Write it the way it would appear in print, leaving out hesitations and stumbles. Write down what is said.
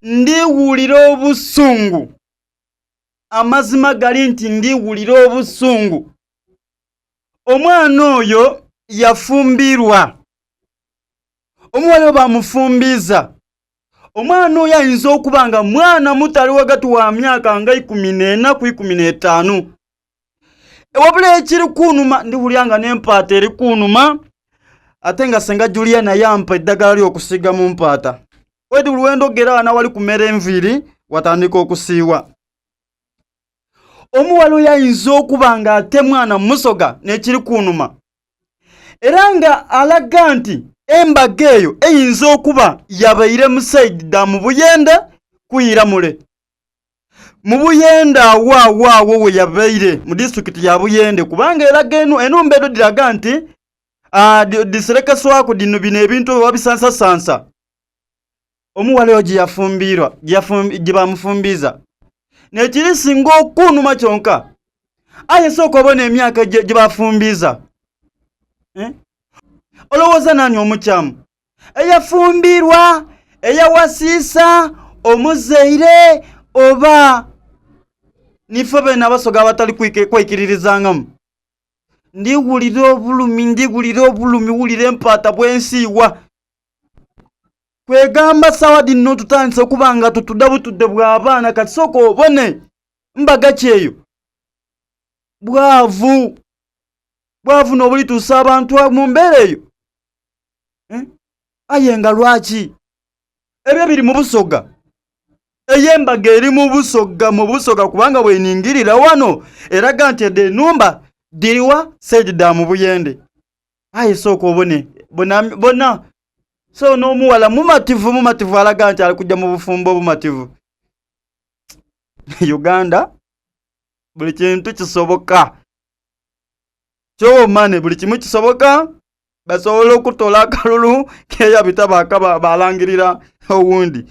Ndi wulira obusungu. Amazima gali nti ndi wulira obusungu. Omwana oyo yafumbirwa. Omuwala oyo bamufumbiiza. Omwana oyo ayinza okuba nga mwana muto ali ghagati wa myaka nga 14 ku 15. Wabula ekiri kunuma ndi wulira nga n'empaata eri kunuma ate nga senga Juliana yampa eddagala ly'okusiiga mu mpaata. Wedi buli wendhogera ghano awali kumera enviiri watandika okusiiwa. Omuwala oyo ayinza okuba nga ate mwana musoga n'ekiri kunuma. Era nga alaga nti embaga eyo eyinza okuba yabaire mu saidi dha mu Buyende kwira mule. Mu Buyende agho agho agho we yabaire mu disitulikiti ya Buyende kubanga eraga eno enhumba edho dhiraga nti ah, dhiserekeswaku dhino bino ebintu bwe babisansasansa. Omuwala oyo gye yafumbiirwa gye bamufumbiiza n'ekiri singa okunuma kyonka aye sooka obona emyaka gye bafumbiiza eh? Olowooza nani omukyamu eyafumbiirwa eyawasiisa omuzaire oba nife beene abasoga abatali kwikiririzangamu? Ndiwulira obulumi ndiwulira obulumi wulira empaata bwensiiwa. Kwegamba sawa dhino tutandise okuba nga tutuda butude bwa baana kati sooka obone mbaga ki eyo? Bwavu. Bwavu n'obulituusa abantu mu mbeera eyo. Eh? Aye nga lwaki? Ebyo biri mu Busoga. Eyo embaga eri mu Busoga mu Busoga kubanga bweningirira wano eraga nti edho enhumba dhiri wa saidi dha mu Buyende. Aye sooka obone bona bona so n'omuwala mumativu mumativu alaga nti ali kujja mu bufumbo obumativu. Uganda buli kintu kisoboka. Kyomane buli kimu kisoboka basobola okutola akalulu keyabita bakaba balangirira owundi.